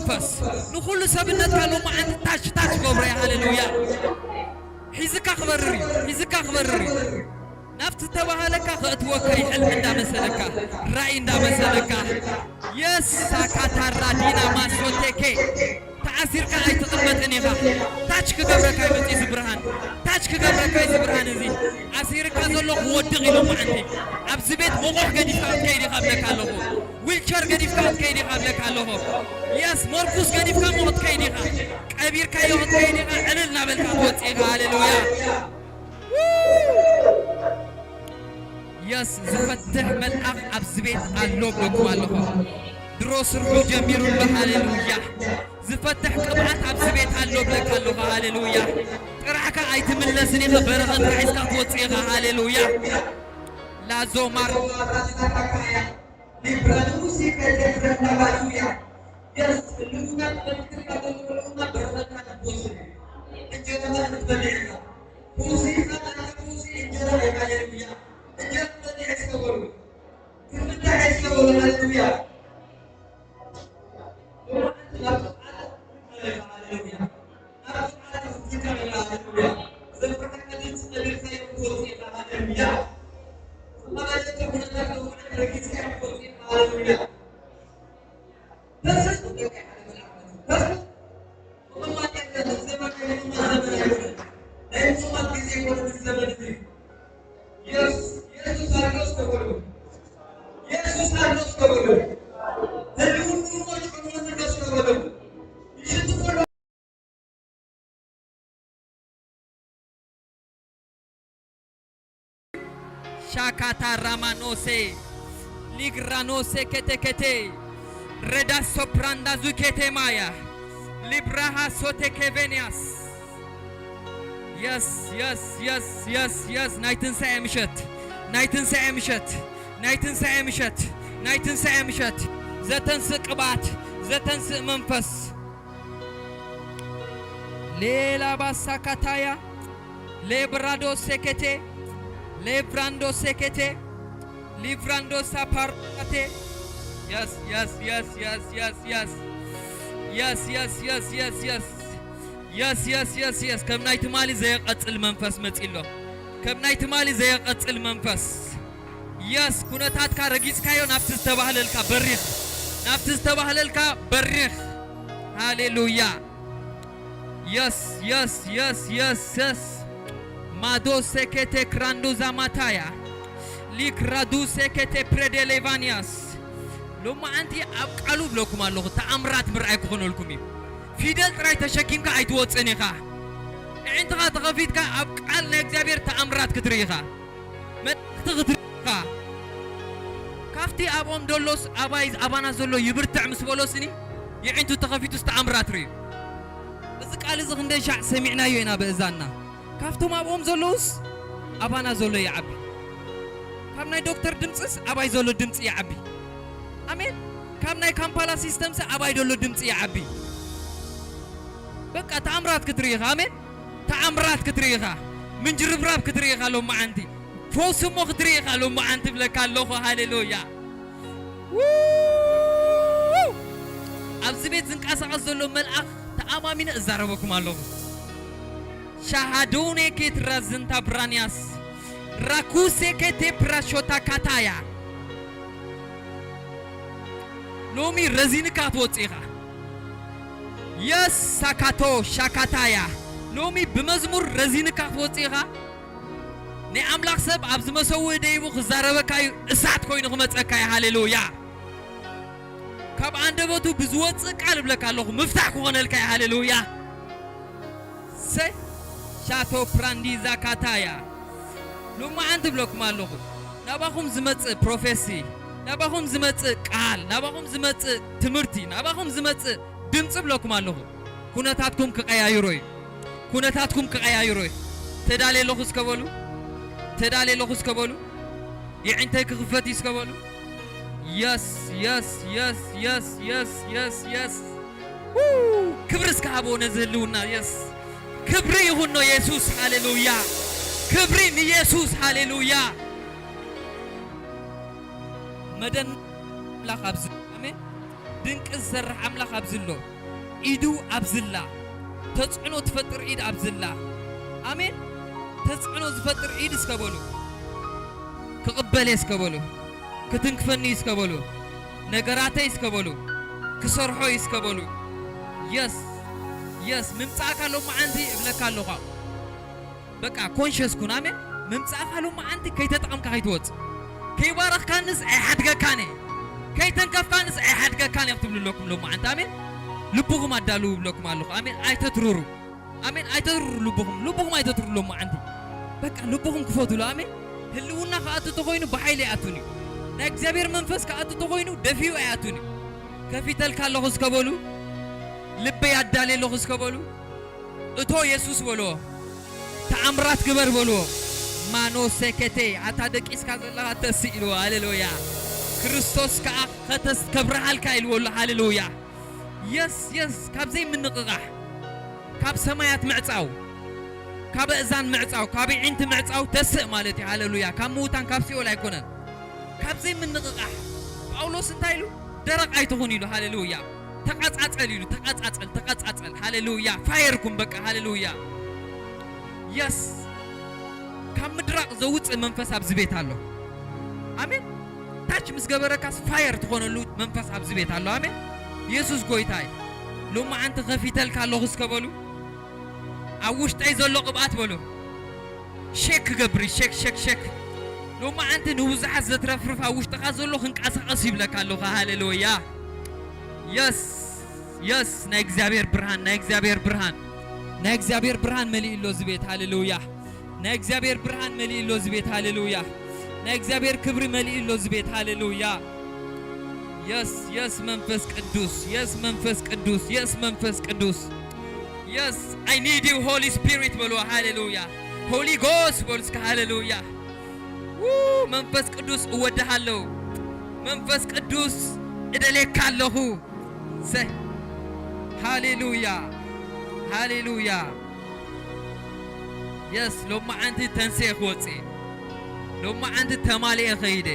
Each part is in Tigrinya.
መንፈስ ንኹሉ ሰብነትካ ሎማዓንቲ ታች ታች ገብሮ እየ። ሃሌሉያ። ሒዝካ ክበርር እዩ። ሒዝካ ክበርር እዩ። ናብቲ ዝተባህለካ ከእትወካ እዩ። ሕልሚ እንዳመሰለካ፣ ራእይ እንዳመሰለካ። የስ ሳካታራ ዲና ማሶቴኬ። ተኣሲርካ ኣይትቕመጥን ኢኻ። ታች ክገብረካ እዩ መፂኡ እዚ ብርሃን። ታች ክገብረካ እዩ እዚ ብርሃን እዚ። ኣሲርካ ዘሎ ክወድቕ ኢሉ መዓንቲ። ኣብዚ ቤት መቑሕ ገዲፍካ ክትከይድ ኢኻ እብለካ ኣለኹ። ዊልቸር ገዲፍካ ክትከይድ ኢኻ እብለካ ኣለኹ። የስ ሞርኩስ ገዲፍካ እሞ ክትከይድ ኢኻ። ቀቢርካዮ ክትከይድ ኢኻ። ዕልል እናበልካ ክትወፅእ ኢኻ። ሃሌሉያ። የስ ዝፈትሕ መልኣኽ ኣብዚ ቤት ኣሎ እብለኩም ኣለኹ። ድሮ ስርሑ ጀሚሩ ኣሎ። ሃሌሉያ። ዝፈትሕ ቅብኣት ኣብዚ ቤት ኣሎ እብለካ ኣለኹ። ሃሌሉያ። ጥራሕካ ኣይትምለስን ኢኻ። በረኸትካ ሒዝካ ክትወፅእ ኢኻ። ሃሌሉያ። ላዞማር ሻካታ ራማኖሴ ሊግራኖሴ ኬቴ ኬቴ ረዳ ሶፕራንዳ ዙኬቴ ማያ ሊብራሃ ሶቴ ኬቬንያስ። የስ የስ የስ የስ የስ ናይ ትንሳኤ ምሸት፣ ናይ ትንሳኤ ምሸት፣ ናይ ትንሳኤ ምሸት፣ ናይ ትንሳኤ ምሸት። ዘተንስእ ቅብኣት፣ ዘተንስእ መንፈስ። ሌላ ባሳ ካታያ ሌብራዶ ሴኬቴ ሌብራንዶ ሴኬቴ ሊብራንዶ ሳፓራቴ። የስ የስ የስ የስ የስ የስ የስ የስ የስ የስ የስ የስ የስ የስ የስ ከም ናይ ትማሊ ዘየቐጽል መንፈስ መጺ ኣሎ። ከም ናይ ትማሊ ዘየቐጽል መንፈስ። የስ ኩነታትካ ረጊጽካዮ ናብቲ ዝተባህለልካ በሪኽ፣ ናብቲ ዝተባህለልካ በሪኽ። ሃሌሉያ። የስ የስ የስ የስ የስ ማዶ ሴኬቴ ክራንዶ ዛማታያ ሊክራዱ ሴኬቴ ፕሬዴ ሌቫንያስ። ሎማዓንቲ ኣብ ቃሉ ብለኩም ኣለኹ፣ ተኣምራት ምርኣይ ክኾነልኩም እዩ። ፊደል ጥራይ ተሸኪምካ ኣይትወፅእን ኢኻ። ኣዒንትኻ ተኸፊትካ ኣብ ቃል ናይ እግዚኣብሔር ተኣምራት ክትርኢ ኢኻ። መላእኽቲ ክትርኢ ኢኻ። ካብቲ ኣብኦም ደሎስ ኣባይ ኣባና ዘሎ ይብርትዕ ምስ በሎስኒ፣ የዒንቱ ተኸፊቱስ ተኣምራት ርእዩ። እዚ ቃል እዚ ክንደይ ሻዕ ሰሚዕናዮ ኢና በእዛንና። ካብቶም ኣብኦም ዘለዉስ ኣባና ዘሎ ይዓቢ። ካብ ናይ ዶክተር ድምፅስ ኣባይ ዘሎ ድምፂ ይዓቢ። ኣሜን። ካብ ናይ ካምፓላ ሲስተምስ ኣባይ ዘሎ ድምፂ ይዓቢ። በቃ ተኣምራት ክትርኢ ኢኻ። ኣሜን። ተኣምራት ክትርኢ ኢኻ። ምንጅርብራብ ክትርኢ ኢኻ ሎመዓንቲ። ፈውሲ እሞ ክትርኢ ኢኻ ሎመዓንቲ እብለካ ኣለኹ። ሃሌሉያ። ው! ኣብዚ ቤት ዝንቀሳቐስ ዘሎ መልኣኽ ተኣማሚነ እዛረበኩም ኣለኹ። ሻሃዶኔ ኬት ራዝንታ ብራንያስ ራኩሴ ኬቴ ፕራሾታ ካታያ። ሎሚ ረዚንካ ክትወፅእ ኢኻ። የስ ሳካቶ ሻካታያ። ሎሚ ብመዝሙር ረዚንካ ክትወፅእ ኢኻ። ናይ ኣምላኽ ሰብ ኣብዚ መሰውኢ ደይቡ ክዛረበካ እዩ፣ እሳት ኮይኑ ክመፀካ እዩ። ሃሌሉያ። ካብ ኣንደበቱ ብዝወፅእ ቃል እብለካ ኣለኹ፣ ምፍታሕ ክኾነልካ እዩ። ሃሌሉያ። ሰ ሻቶ ፕራንዲ ዛካታያ። ሎማዓንቲ እብለኩም ኣለኹ፣ ናባኹም ዝመጽእ ፕሮፌሲ፣ ናባኹም ዝመጽእ ቃል፣ ናባኹም ዝመጽእ ትምህርቲ፣ ናባኹም ዝመጽእ ድምጺ እብለኩም ኣለኹ። ኩነታትኩም ክቐያይሮ እዩ። ኩነታትኩም ክቐያይሮ እዩ። ተዳልየ ኣለኹ እስከ በሉ። ተዳልየ ኣለኹ እስከ በሉ። የዒንተይ ክኽፈት እዩ እስከ በሉ። የስ፣ የስ፣ የስ፣ የስ፣ የስ፣ የስ፣ የስ። ው! ክብሪ እስከ ሃቦ ነዚ ህልውና። የስ። ክብሪ ይኹኖ የሱስ። ሃሌሉያ። ክብሪ ንየሱስ። ሃሌሉያ። መደን ኣምላኽ ኣብዚ ኣሎ። ኣሜን። ድንቂ ዝሰርሕ ኣምላኽ ኣብዚ ኣሎ። ኢዱ ኣብዝላ፣ ተጽዕኖ ትፈጥር ኢድ ኣብዝላ። ኣሜን። ተጽዕኖ ዝፈጥር ኢድ እስከ በሉ። ክቕበል እየ እስከ በሉ። ክትንክፈኒ እዩ እስከ በሉ። ነገራተይ እስከ በሉ። ክሰርሖ እዩ እስከ በሉ። የስ፣ የስ፣ ምምጻእካ ሎመዓንቲ እብለካ ኣለኹ። በቃ ኮንሸስ ኩን። ኣሜን። ምምጻእካ ሎመዓንቲ ከይተጠቐምካ ከይትወጽእ። ከይባረኽካንስ ኣይሓድገካን እየ። ከይተንከፍካንስ ኣይሓድገካን እየ ክትብሉ ኣለኩም ሎመዓንቲ። ኣሜን። ልብኹም ኣዳልዉ እብለኩም ኣለኹ። ኣሜን። ኣይተትርሩ። ኣሜን። ኣይተትርሩ ልብኹም። ልብኹም ኣይተትርሩ ሎመዓንቲ። በቃ ልብኹም ክፈትሉ። ኣሜን። ህልውና ክኣቱ ተኾይኑ ብሓይሊ ኣይኣቱን እዩ። ናይ እግዚኣብሔር መንፈስ ክኣቱ ተኾይኑ ደፊኡ ኣይኣቱን እዩ። ከፊተልካ ኣለኹ እስከ በሉ። ልበይ ኣዳልየ ኣለኹ እስከ በሉ። እቶ የሱስ በልዎ። ተኣምራት ግበር በልዎ። ማኖ ሴኬቴ፣ ኣታ ደቂስካ ዘለኻ ተስእ ኢልዎ። ሃሌሉያ። ክርስቶስ ከኣ ከተስ-፣ ከብርሃልካ ኢልዎ ኣሎ። ሃሌሉያ። የስ፣ የስ፣ ካብ ዘይምንቕቓሕ፣ ካብ ሰማያት ምዕጻው፣ ካብ ኣእዛን ምዕጻው፣ ካብ ኣዒንቲ ምዕጻው ተስእ ማለት እዩ። ሃሌሉያ። ካብ ምዉታን ካብ ሲኦል ኣይኮነን። ካብ ዘይምንቕቓሕ ጳውሎስ እንታይ ኢሉ? ደረቕ ኣይትኹን ኢሉ። ሃሌሉያ። ተቐጻጸል ኢሉ። ተቐጻጸል፣ ተቐጻጸል። ሃሌሉያ። ፋየር ኩን በቃ። ሃሌሉያ። የስ። ካብ ምድራቕ ዘውጽእ መንፈስ ኣብዚ ቤት ኣሎ። ኣሜን። ታች ምስ ገበረካስ ፋየር ትኾነሉ መንፈስ ኣብዚ ቤት ኣሎ። ኣሜን። የሱስ ጎይታ እዩ። ሎመዓንቲ ከፊተልካ ኣለኹ እስከ በሉ። ኣብ ውሽጠይ ዘሎ ቅብኣት በሉ። ሼክ ክገብር እዩ። ሼክ፣ ሼክ፣ ሼክ። ሎመዓንቲ ንብዙሓት ዘትረፍርፍ ኣብ ውሽጥኻ ዘሎ ክንቀሳቐስ ይብለካ ኣለኹ። ሃሌሉያ። የስ፣ የስ። ናይ እግዚኣብሔር ብርሃን፣ ናይ እግዚኣብሔር ብርሃን፣ ናይ እግዚኣብሔር ብርሃን መሊኡ ኣሎ እዚ ቤት። ሃሌሉያ። ናይ እግዚኣብሔር ብርሃን መሊኡ ኣሎ እዚ ቤት። ሃሌሉያ። ናይ እግዚኣብሔር ክብሪ መሊኡ ኣሎ እዚ ቤት። ሃሌሉያ። የስ፣ የስ፣ መንፈስ ቅዱስ፣ የስ፣ መንፈስ ቅዱስ፣ የስ፣ መንፈስ ቅዱስ። የስ፣ I need you, Holy Spirit በልዎ። ሃሌሉያ። ሆሊ ጎስት በሉ እስከ። ሃሌሉያ። ው፣ መንፈስ ቅዱስ እወድሃለሁ። መንፈስ ቅዱስ እደልየካ ኣለኹ። ሰ-፣ ሃሌሉያ። ሃሌሉያ። የስ፣ ሎመዓንቲ ተንስኤ ክወፅእ። ሎመዓንቲ ተማሊኤ ኸይደ።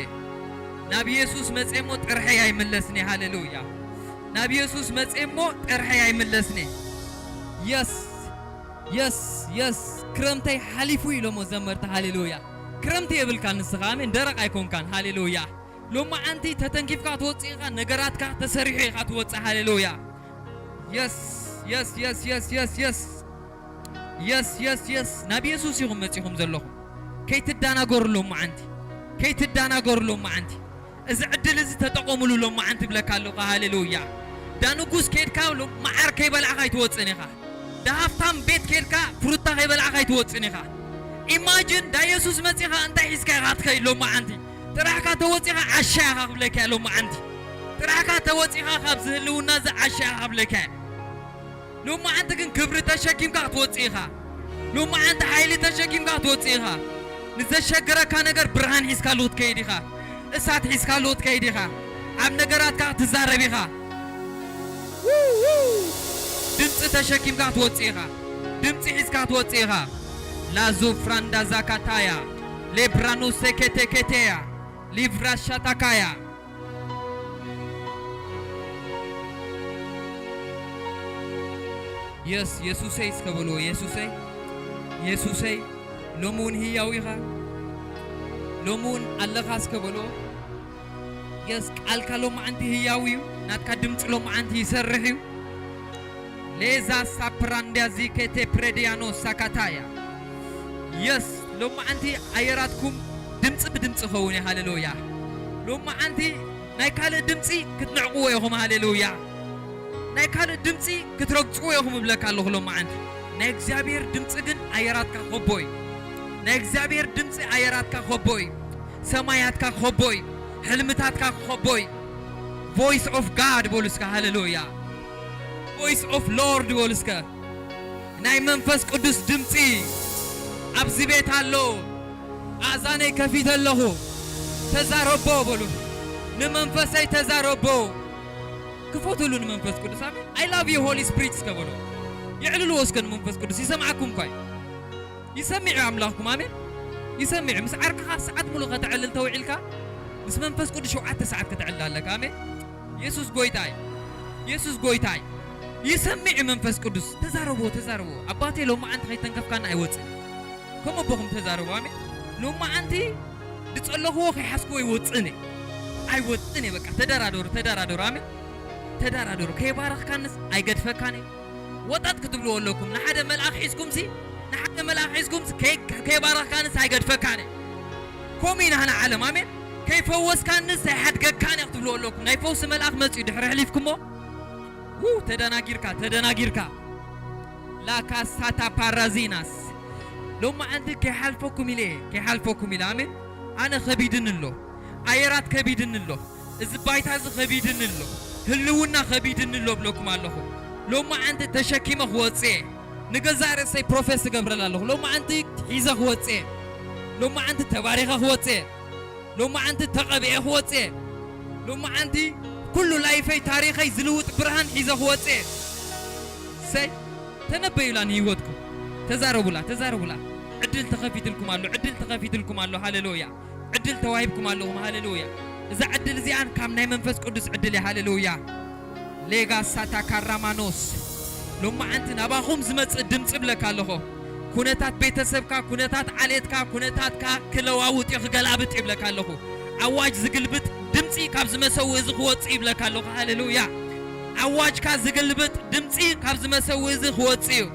ናብ የሱስ መፅኤ እሞ ጥርሐይ ኣይምለስኒ። ሃሌሉያ። ናብ የሱስ መፅኤ እሞ ጥርሐይ ኣይምለስኒ። የስ፣ የስ፣ የስ። ክረምተይ ሓሊፉ ኢሎሞ ዘመርቲ። ሃሌሉያ። ክረምቲ የብልካን ንስኻ። ኣሜን። ደረቕ ኣይኮንካን። ሃሌሉያ። ሎመዓንቲ ተተንኪፍካ ትወፅእ ኢኻ። ነገራትካ ተሰሪሑ ኢኻ ትወፅእ። ሃሌሉያ። የስ፣ የስ፣ የስ፣ የስ፣ የስ፣ የስ። የስ፣ የስ፣ የስ። ናብ የሱስ ኢኹም መጺኹም ዘለኹም። ከይትዳናገሩ ሎመዓንቲ። ከይትዳናገሩ ሎመዓንቲ። እዚ ዕድል እዚ ተጠቐሙሉ ሎመዓንቲ እብለካ ኣለኹ። ሃሌሉያ። ዳንጉስ ከይድካ ሎ-፣ መዓር ከይበላዕኻ ኣይትወጽእን ኢኻ። ዳሃፍታም ቤት ከይድካ ፍሩታ ከይበላዕኻ ኣይትወጽእን ኢኻ። ኢማጅን ዳ የሱስ መጺኻ እንታይ ሒዝካ ኢኻ ትኸይድ ሎመዓንቲ? ጥራሕካ ተወጺኻ ዓሻ ኢኻ ክብለካ እየ ሎመዓንቲ። ጥራሕካ ተወጺኻ ካብዚ ህልውና እዚ ዓሻ ኢኻ ክብለካ እየ። ሎመዓንቲ ግን ክብሪ ተሸኪምካ ክትወጽእ ኢኻ። ሎመዓንቲ ሓይሊ ተሸኪምካ ክትወጽእ ኢኻ። ንዘሸግረካ ነገር ብርሃን ሒዝካሉ ክትከይድ ኢኻ። እሳት ሒዝካሉ ክትከይድ ኢኻ። ኣብ ነገራትካ ክትዛረብ ኢኻ። ው፣ ው። ድምጺ ተሸኪምካ ክትወጽእ ኢኻ። ድምጺ ሒዝካ ክትወጽእ ኢኻ። ላዙ ፍራንዳ ዛካታያ፣ ሌብራኑ ሴኬቴኬቴያ፣ ሊቭራ ሻታካያ። የስ፣ የሱሰይ እስከ በልዎ። የሱሰይ፣ የሱሰይ፣ ሎሚ እውን ህያው ኢኻ። ሎሚ እውን ኣለኻ እስከ በልዎ። የስ፣ ቃልካ ሎመዓንቲ ህያው እዩ። ናትካ ድምፂ ሎመዓንቲ ይሰርሕ እዩ። ሌዛ ሳፕራንዲያዚ ኬቴ ፕሬዲያኖ ሳካታያ። የስ፣ ሎመዓንቲ ኣየራትኩም ድምፂ ብድምፂ ኸውን እዩ። ሃሌሉያ። ሎመዓንቲ ናይ ካልእ ድምፂ ክትንዕቕዎ ኢኹም። ሃሌሉያ። ናይ ካልእ ድምፂ ክትረግፅዎ ኢኹም እብለካ ኣለኹ ሎመዓንቲ። ናይ እግዚኣብሔር ድምፂ ግን ኣየራትካ ከቦ እዩ። ናይ እግዚኣብሔር ድምፂ ኣየራትካ ከቦ እዩ። ሰማያትካ ክኸቦ እዩ። ሕልምታትካ ክኸቦ እዩ። ቮይስ ኦፍ ጋድ በሉ እስከ። ሃሌሉያ። ቮይስ ኦፍ ሎርድ በሉ እስከ። ናይ መንፈስ ቅዱስ ድምፂ ኣብዚ ቤት ኣሎ። ኣእዛነይ ከፊተ ኣለኹ። ተዛረቦ በሉ። ንመንፈሰይ ተዛረቦ። ክፈትሉ ንመንፈስ ቅዱስ። ኣሜን። I love you Holy Spirit እስከ በሉ። የዕልልዎ እስከ ንመንፈስ ቅዱስ። ይሰምዓኩም እኳ እዩ። ይሰምዕ እዩ ኣምላኽኩም። ኣሜን። ይሰምዕ እዩ። ምስ ዓርክኻ ሰዓት ሙሉእ ከተዕልል ተውዒልካ፣ ምስ መንፈስ ቅዱስ ሸውዓተ ሰዓት ከተዕልል ኣለካ። ኣሜን። የሱስ ጎይታ እዩ። የሱስ ጎይታ እዩ። ይሰምዕ እዩ መንፈስ ቅዱስ። ተዛረብዎ፣ ተዛረብዎ። ኣባቴ፣ ሎማዓንቲ ከይተንከፍካኒ ኣይወፅእን። ከም ኣቦኹም ተዛረቡ። ኣሜን። ሎማዓንቲ ዝፀለኽዎ ከይሓዝክዎ ይወፅእን እየ። ኣይወፅእን እየ። በቃ ተደራደሩ፣ ተደራደሩ። ኣሜን። ተደራደሩ። ከይባረኽካንስ ኣይገድፈካን እየ። ወጣጥ ክትብልዎ ኣለኩም። ንሓደ መልኣኽ ሒዝኩምሲ፣ ንሓደ መልኣኽ ሒዝኩምሲ፣ ከይ-፣ ከይባረኽካንስ ኣይገድፈካን እየ። ከምኡ ኢና ንዓለም። ኣሜን። ከይፈወስካንስ ኣይሓድገካን እየ ክትብልዎ ኣለኩም። ናይ ፈውሲ መልኣኽ መፂኡ ድሕሪ ኣሕሊፍኩሞ፣ ው፣ ተደናጊርካ፣ ተደናጊርካ። ላካሳታ ፓራዚናስ። ሎማዓንቲ ከይሓልፈኩም ኢለ እየ፣ ከይሓልፈኩም ኢለ። ኣሜን። ኣነ ከቢድኒ ኣሎ። ኣየራት ከቢድኒ ኣሎ። እዚ ባይታ እዚ ከቢድኒ ኣሎ። ህልውና ከቢድኒ ኣሎ ብለኩም ኣለኹ። ሎማዓንቲ ተሸኪመ ክወፅእ እየ። ንገዛእ ርእሰይ ፕሮፌስ እገብረላ ኣለኹ። ሎማዓንቲ ሒዘ ክወፅእ እየ። ሎማዓንቲ ተባሪኸ ክወፅእ እየ። ሎማዓንቲ ተቐቢኤ ክወፅእ እየ። ሎማዓንቲ ኩሉ ላይፈይ ታሪኸይ ዝልውጥ ብርሃን ሒዘ ክወፅእ እየ። ሰይ ተነበዩላ ንህይወትኩም። ተዛረቡላ፣ ተዛረቡላ። ዕድል ተኸፊትልኩም ኣሎ፣ ዕድል ተኸፊትልኩም ኣሎ። ሃሌሉያ። ዕድል ተዋሂብኩም ኣለኹም። ሃሌሉያ። እዛ ዕድል እዚኣን ካብ ናይ መንፈስ ቅዱስ ዕድል እያ። ሃሌሉያ። ሌጋ ሳታ ካራማኖስ። ሎማዓንቲ ናባኹም ዝመጽእ ድምፂ እብለካ ኣለኹ። ኩነታት ቤተሰብካ፣ ኩነታት ዓሌትካ፣ ኩነታትካ ክለዋውጥ እዩ፣ ክገላብጥ እዩ እብለካ ኣለኹ። ኣዋጅ ዝግልብጥ ድምፂ ካብ ዝመሰው እዚ ክወፅእ እዩ እብለካ ኣለኹ። ሃሌሉያ። ኣዋጅካ ዝግልብጥ ድምፂ ካብ ዝመሰው እዚ ክወፅእ እዩ።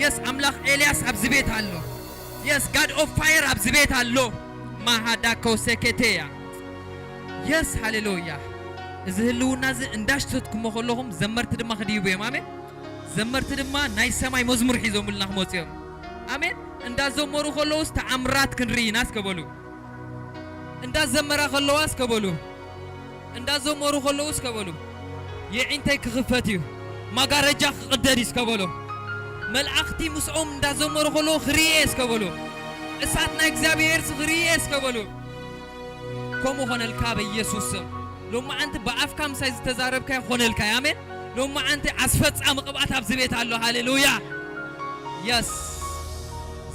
የስ፣ ኣምላኽ ኤልያስ ኣብዚ ቤት ኣሎ። የስ፣ ጋድ ኦፍ ፋየር ኣብዚ ቤት ኣሎ። ማሃዳኮ ሴኬቴያ። የስ፣ ሃሌሉያ። እዚ ህልውና እዚ እንዳሽተትኩሞ ከለኹም ዘመርቲ ድማ ክድይቡ እዮም። ኣሜን። ዘመርቲ ድማ ናይ ሰማይ መዝሙር ሒዞምልና ክመፁ እዮም። ኣሜን። እንዳዘመሩ ከለውስ ተኣምራት ክንርኢ ኢና እስከ በሉ። እንዳዘመራ ከለዋ እስከ በሉ። እንዳዘመሩ ከለዉ እስከ በሉ። የዒንተይ ክኽፈት እዩ፣ ማጋረጃ ክቕደድ እዩ እስከ በሉ። መልኣኽቲ ምስኦም እንዳዘመሩ ከለዉ ክርእየ እስከ በሉ። እሳት ናይ እግዚኣብሔር ክርእየ እስከ በሉ። ከምኡ ኾነልካ በኢየሱስ ስም። ሎማዓንቲ ብኣፍካ ምሳይ ዝተዛረብካዮ ኾነልካ እዩ። ኣሜን። ሎማዓንቲ ኣስፈጻሚ ቅብኣት ኣብዚ ቤት ኣሎ። ሃሌሉያ። የስ።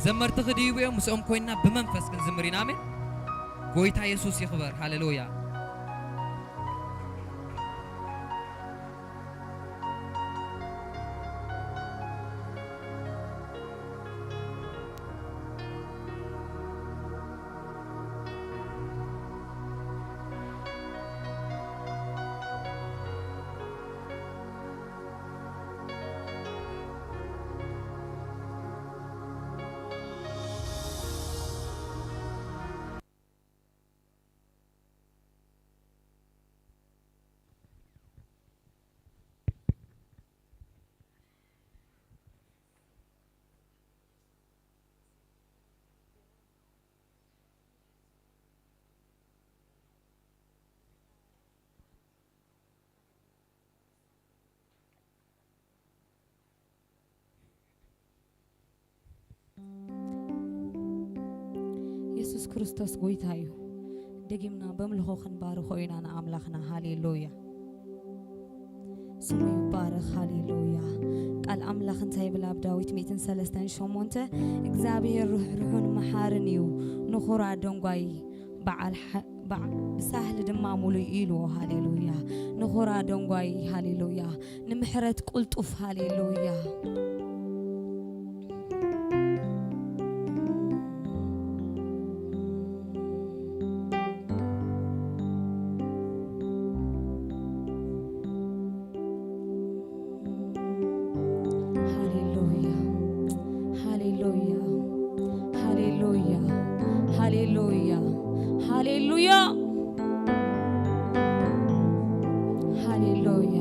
ዘመርቲ ክድይቡ እዮም፣ ምስኦም ኮይንና ብመንፈስ ክንዝምር ኢና። ኣሜን። ጎይታ የሱስ ይኽበር። ሃሌሉያ። የሱስ ክርስቶስ ጎይታ እዩ። ደጊምና በምልኾ ክንባርኾ ኢና ንኣምላኽና። ሃሌሉያ። ስሙ ይባረኽ። ሃሌሉያ። ቃል ኣምላኽ እንታይ ይብል? ኣብ ዳዊት ሚእትን ሰለስተን ሸሞንተ፣ እግዚኣብሔር ርሕሩሕን መሓርን እዩ፣ ንኹራ ደንጓይ በዓል ሓ-፣ በዓ-፣ ብሳህሊ ድማ ሙሉእ እዩ ኢልዎ። ሃሌሉያ። ንኹራ ደንጓይ፣ ሃሌሉያ። ንምሕረት ቅልጡፍ፣ ሃሌሉያ። ሃሌሉያ፣ ሃሌሉያ፣ ሃሌሉያ፣ ሃሌሉያ፣ ሃሌሉያ፣ ሃሌሉያ፣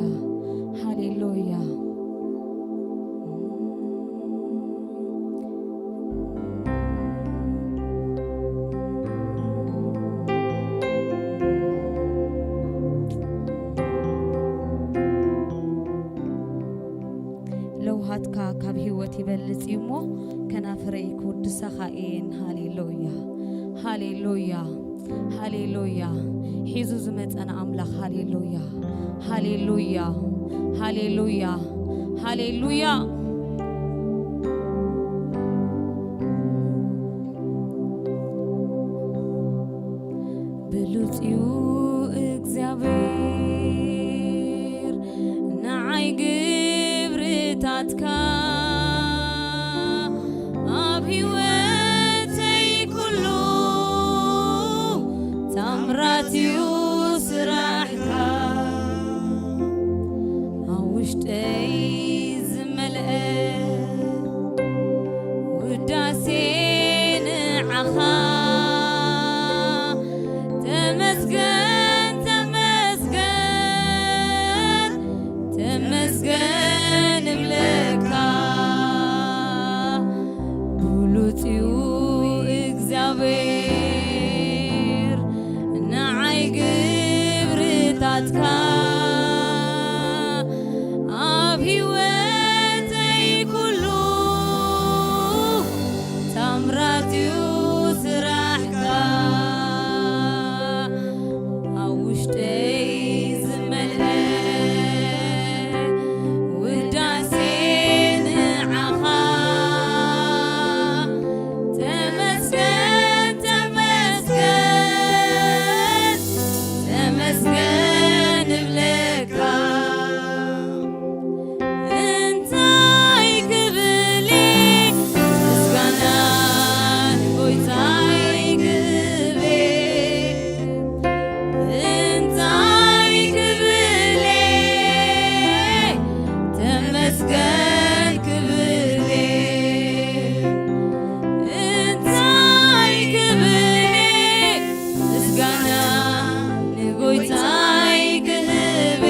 ሃሌሉያ። ለውሃትካ ካብ ህይወት ይበልጽ እዩ እሞ፣ ከናፍረይ ክውድሰኻ እየን። ሃሌሉያ፣ ሃሌሉያ፣ ሃሌሉያ። ሒዙ ዝመጸና ኣምላኽ። ሃሌሉያ፣ ሃሌሉያ፣ ሃሌሉያ፣ ሃሌሉያ። ብሉጽ እዩ እግዚኣብሔር ንዓይ ግን ግብርታትካ ኣብ ህይወተይ ኩሉ ታምራት እዩ ስራሕካ። ኣብ ውሽጠይ ዝመልአ ውዳሴ ንዓኻ። ተመስገን፣ ተመስገን፣ ተመስገን እብለካ። ብሉጽ እዩ እግዚኣብሔር ንዓይ ግብርታትካ። ኣብ ህይወተይ ኩሉ ታምራት እዩ ስራሕካ። ኣብ ውሽጠይ ዝመልአ ውዳሴ ንዓኻ። ተመስገን፣ ተመስገን፣ ተመስገን እብለካ። እንታይ ክብል ምስጋና ንጎይታይ ክህብ። እንታይ ክብል ተመስገን ክብል። እንታይ ክብል ምስጋና ንጎይታይ ክህብ።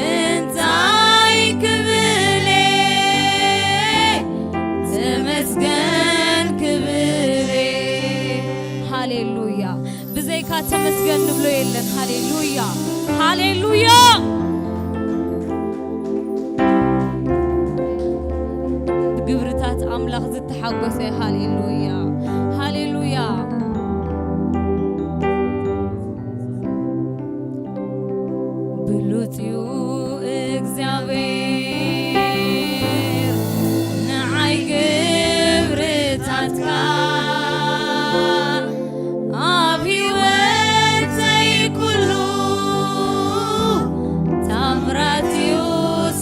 እንታይ ክብል ተመስገን ክብል። ሃሌሉያ። ብዘይካ ተመስገን ንብሎ የለን። ሃሌሉያ፣ ሃሌሉያ። ብግብርታት ኣምላኽ ዝተሓጎሰ። ሃሌሉያ፣ ሃሌሉያ። ብሉጽ እዩ እግዚኣብሔር ንዓይ ግብርታትካ። ኣብ ህይወተይ ኩሉ ታምራት እዩ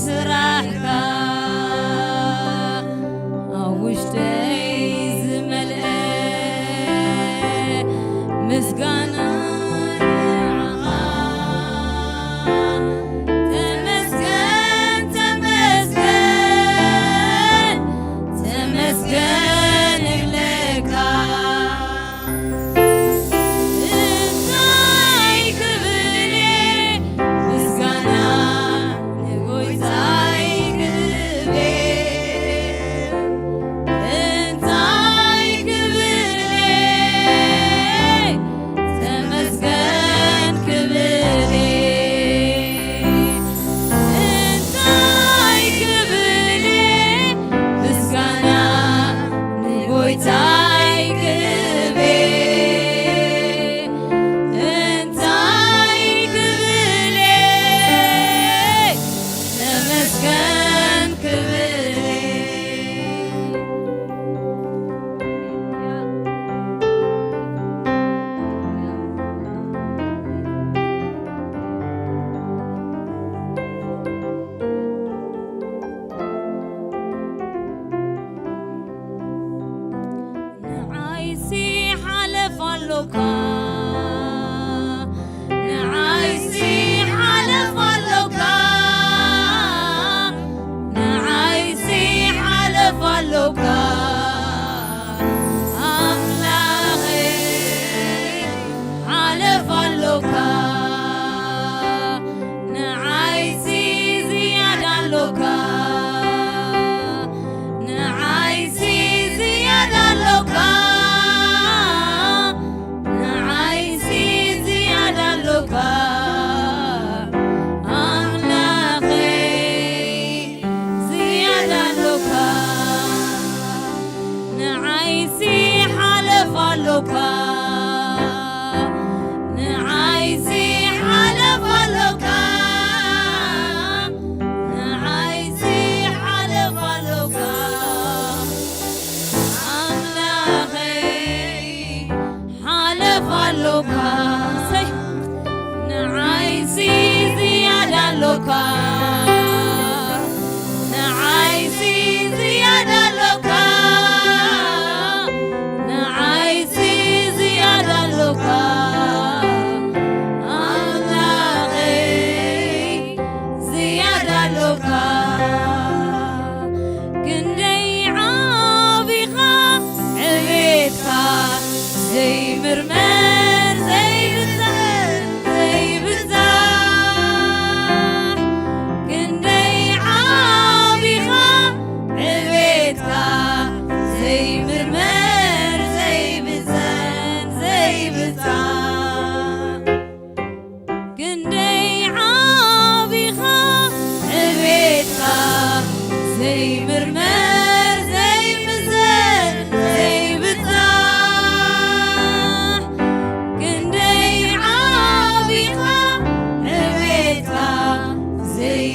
ስራሕካ። ኣብ ውሽጠይ ዝመልአ ምስጋና ንዓኻ። ተመስገን፣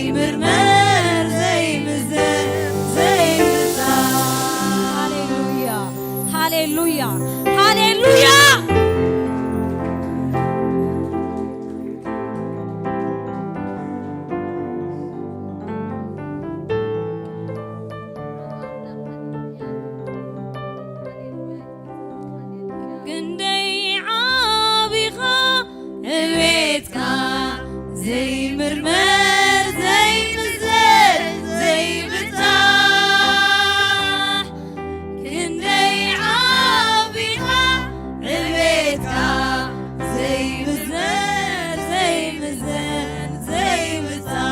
ዘይምርመር ዘይምዘን ዘይምጻ። ሃሌሉያ፣ ሃሌሉያ፣ ሃሌሉያ። ክንደይ ዓቢኻ ዕቤትካ ዘይምርመር ዘይምዘን ዘይብጻሕ። ክንደይ ዓቢኻ ዕቤትካ ዘይምርመር ዘይምዘን ዘይብጻሕ።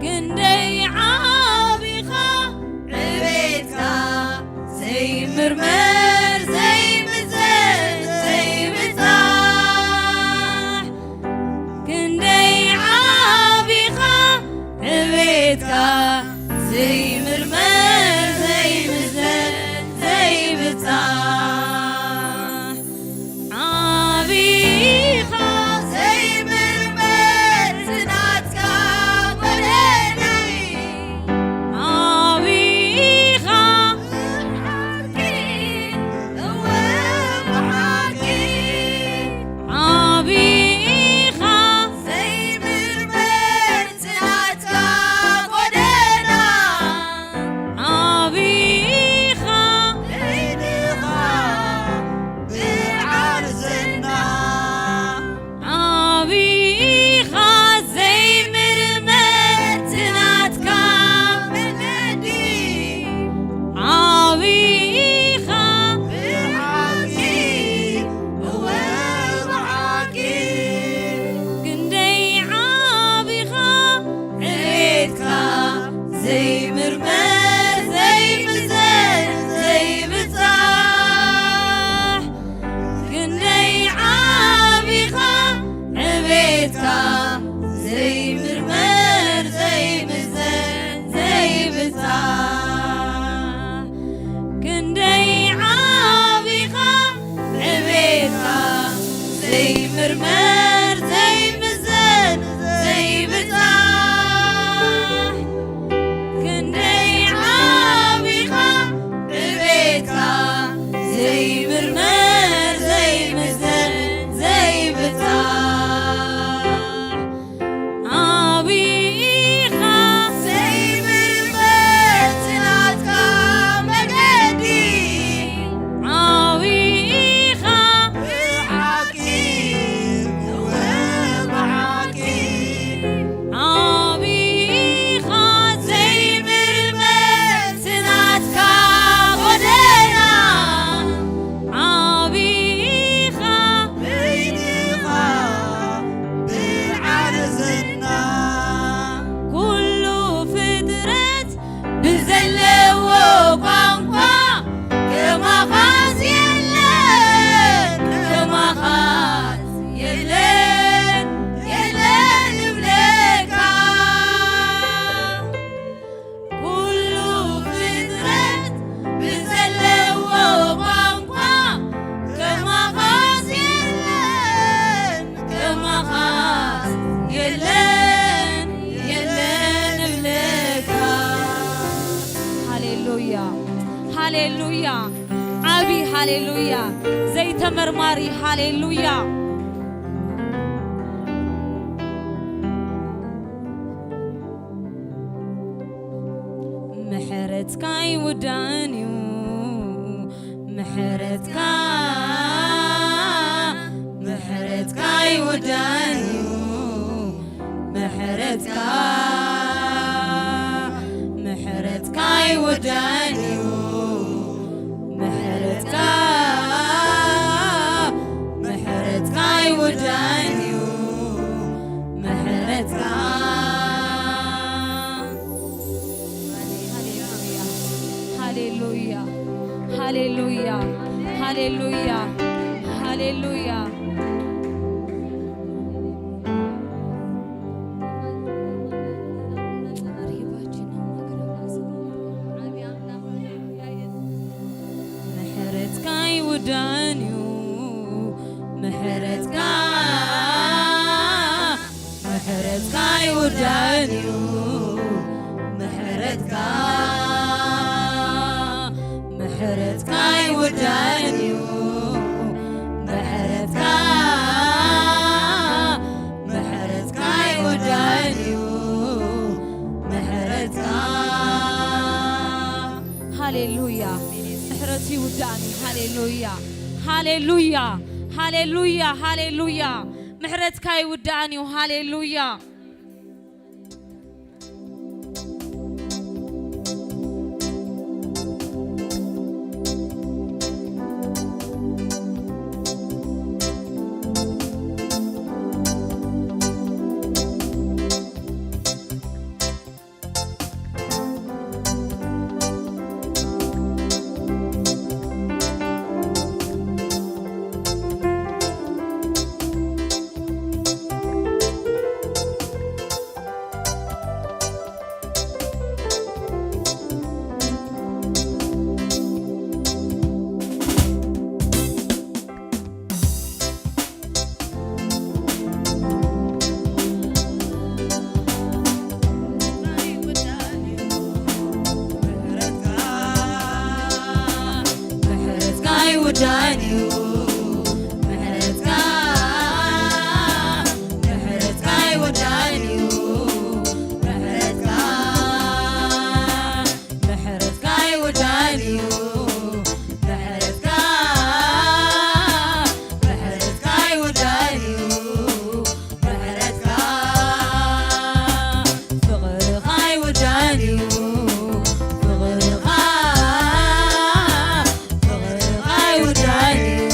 ክንደይ ዓቢኻ ዕቤትካ ዘይምርመር ዘይምዘን ዘይብጻሕ። ክንደይ ዓቢኻ ዕቤትካ ዘይምርመር ዘይምዘን ዘይብጻሕ። ዓቢኻ ዘይምርመር ናትካ ጎደና። ዓቢኻ ብሓቂ፣ እወ ብሓቂ። ዓቢኻ ዘይምርመር ናትካ ጎደና። ዓቢኻ ኢድኻ ብዓል ዝና። ዓቢኻ ዘይምርመር ናትካ መገዲ። ዓቢኻ ብሓቂ፣ እወ ብሓቂ። ክንደይ ዓቢኻ ዕቤትካ ዘይምርመር ዘይምዘን ዘይብጻሕ። ክንደይ ዓቢኻ ዕቤትካ ዘይምርመር ዘይምዘን ዘይብጻሕ። ክንደይ ዓቢኻ ዕቤትካ ዘይምርመር ዘይምዘን ዘይብጻሕ። ክንደይ ዓቢኻ ዕቤትካ ዘይምርመር ዘይምዘን ዘይብጻሕ። ዓቢኻ ዘይምርመር ናትካ መገዲ። ዓቢኻ ብሓቂ፣ እወ ብሓቂ። ዓቢኻ ዘይምርመር ናትካ ጎደና። ዓቢኻ በይንኻ ብዓል ዝና። ኩሉ ፍጥረት ብዘለዎ ቋንቋ ከማኻስ የለን፣ ከማኻስ የለን፣ የለን እብለካ። ኩሉ ፍጥረት ብዘለዎ ቋንቋ ከማኻስ የለን፣ ከማኻስ የለን፣ የለን እብለካ። ሃሌሉያ፣ ሃሌሉያ፣ ዓቢ ሃሌሉያ፣ ዘይተመርማሪ ሃሌሉያ። ምሕረትካ ይውዳን እዩ፣ ምሕረትካ፣ ምሕረትካ ይውዳን እዩ፣ ምሕረትካ፣ ምሕረትካ ይውዳን እዩ፣ ምሕረትካ፣ ምሕረትካ ይውዳን እዩ፣ ምሕረትካ። ሃሌሉያ፣ ሃሌሉያ፣ ሃሌሉያ፣ ሃሌሉያ። ምሕረትካ ይውዳን እዩ፣ ምሕረትካ፣ ምሕረትካ ኣይውዳእን እዩ ምሕረትካ፣ ምሕረትካ ኣይውዳእን እዩ፣ ምሕረትካ፣ ምሕረትካ ኣይውዳእን እዩ፣ ምሕረትካ። ሃሌሉያ። ምሕረቱ ይውዳእን እዩ። ሃሌሉያ፣ ሃሌሉያ፣ ሃሌሉያ፣ ሃሌሉያ። ምሕረትካ ይውዳእን እዩ። ሃሌሉያ። ምሕረትካ ኣይውዳእን እዩ፣ ምሕረትካ፣ ምሕረትካ ኣይውዳእን እዩ፣ ምሕረትካ፣ ምሕረትካ ኣይውዳእን እዩ፣ ምሕረትካ፣ ምሕረትካ ኣይውዳእን እዩ፣ ምሕረትካ፣ ፍቕርኻ ኣይውዳእን እዩ፣ ፍቕርኻ፣ ፍቕርኻ ኣይውዳእን እዩ፣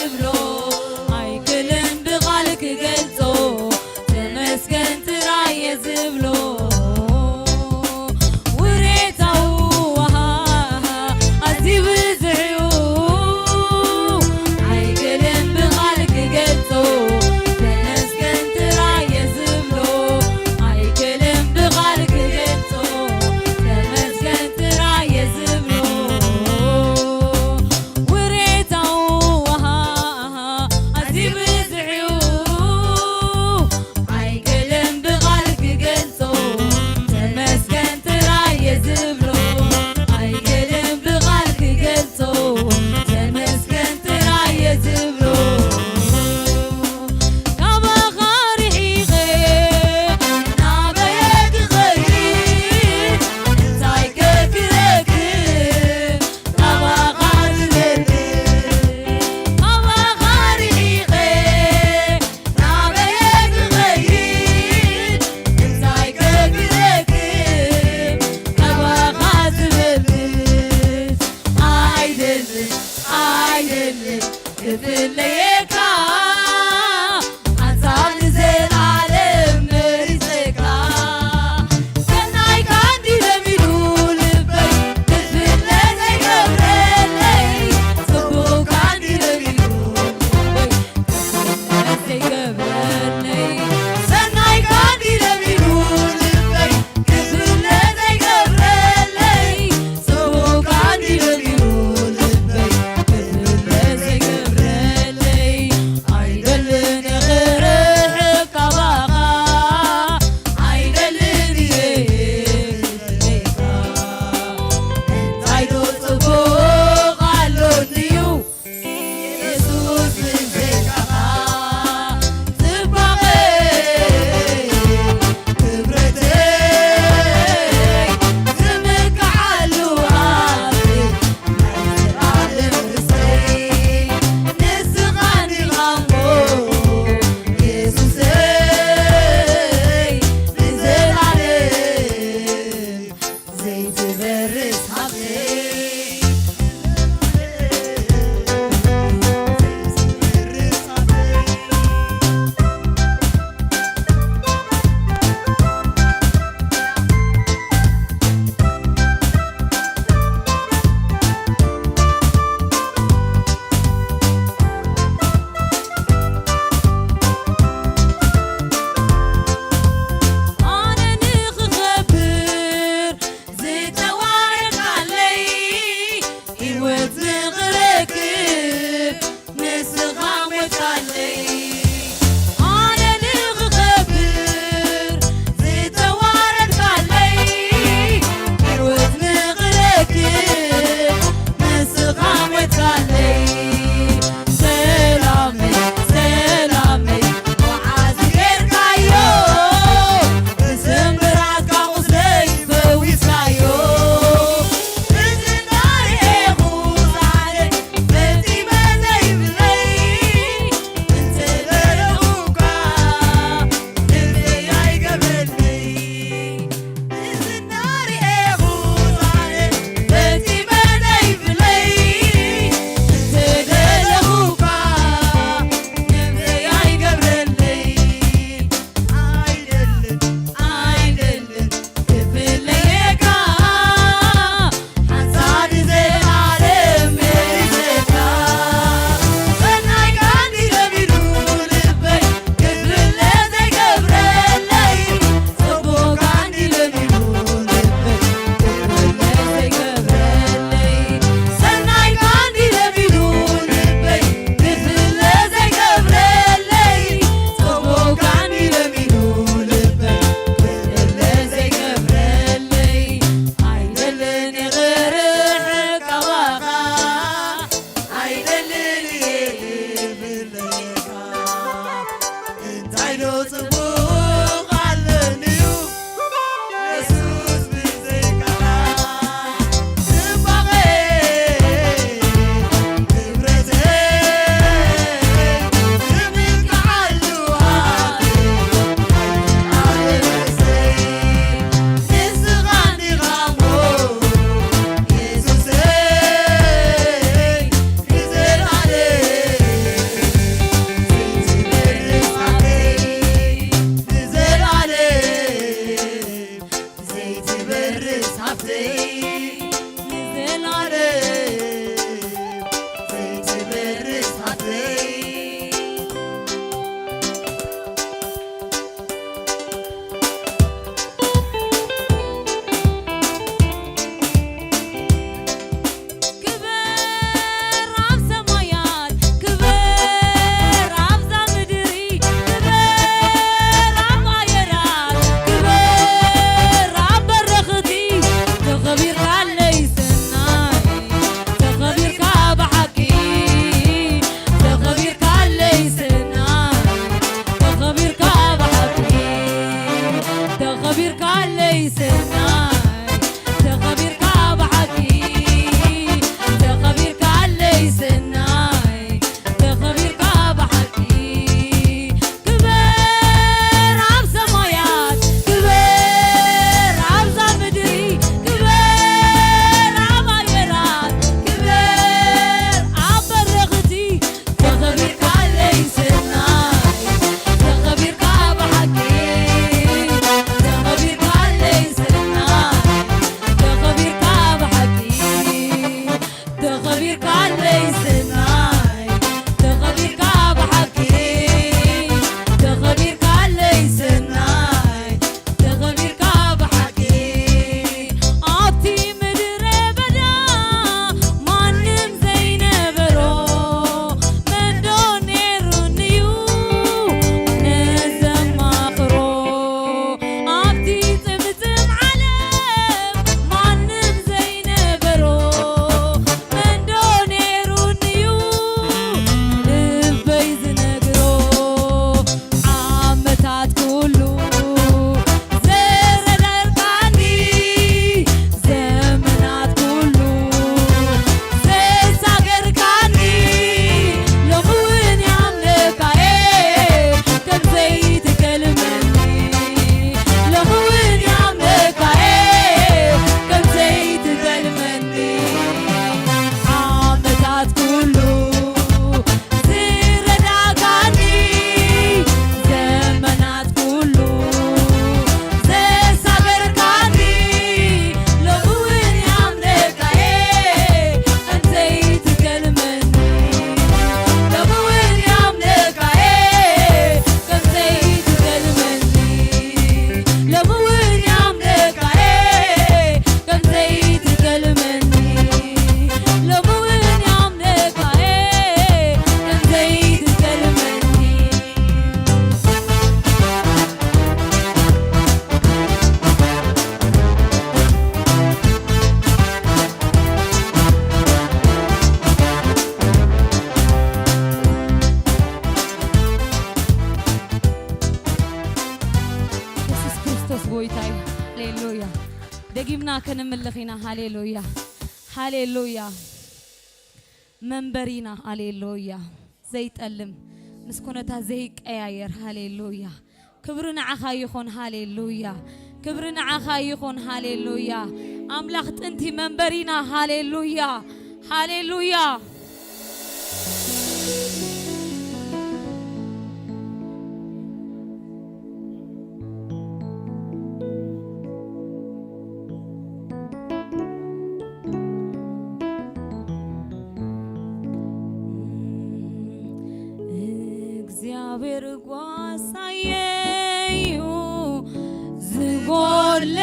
ዝብሎ ኣይክልን ብቓል ክገልጾ፣ ተመስገን ጥራይ እየ ዝብሎ። ውሬታኡ ኣዝዩ ብዙሕ እዩ፣ ኣይክልን ብቓል ክገልጾ፣ ተመስገን ጥራይ እየ ዝብሎ። ኣይክልን ብቓል ክገልጾ፣ ተመስገን ጥራይ እየ ዝብሎ። ውሬታኡ ኣዝዩ ብዙሕ እዩ፣ ኣይክልን ብቓል ክገልጾ፣ ተመስገን ጥራይ እየ ዝብሎ። ኣይክልን ብቓል ክገልጾ፣ ተመስገን ጥራይ እየ ዝብሎ። ካባኻ ርሒቐ ናበየ ክኸይድ፣ እንታይ ከ ክረክብ? ካባኻ ዝበልጽ፣ ካባኻ ርሒቐ ናበየ ክኸይድ? እንታይ ከ ክረክብ? ካባኻ ዝበልጽ ኣይደልን፣ ኣይደልን ክፍለየካ፣ ኣንታ ንዘለኣለም መሪጸካ። ሰናይካ እንዲ ለሚኑ ልበይ፣ ክፍለ ዘይገብረለይ፣ ጽቡቕካ እንዲ ለሚኑ ልበይ፣ ክፍለ ዘይገብረለይ። ሰናይካ እንዲ ለሚኑ ልበይ፣ ክፍለ ዘይገብረለይ፣ ጽቡቕካ እንዲ ለሚኑ ልበይ፣ ክፍለ ዘይገብረለይ። ደጊምና ክንምልኽ ኢና። ሃሌሉያ፣ ሃሌሉያ። መንበሪና፣ ሃሌሉያ። ዘይጠልም፣ ምስ ኩነታት ዘይቀያየር፣ ሃሌሉያ። ክብሪ ንዓኻ ይኹን፣ ሃሌሉያ። ክብሪ ንዓኻ ይኹን፣ ሃሌሉያ። ኣምላኽ ጥንቲ መንበሪና፣ ሃሌሉያ፣ ሃሌሉያ። እግዚኣብሔር ጓሳየዩ ዝጎድለ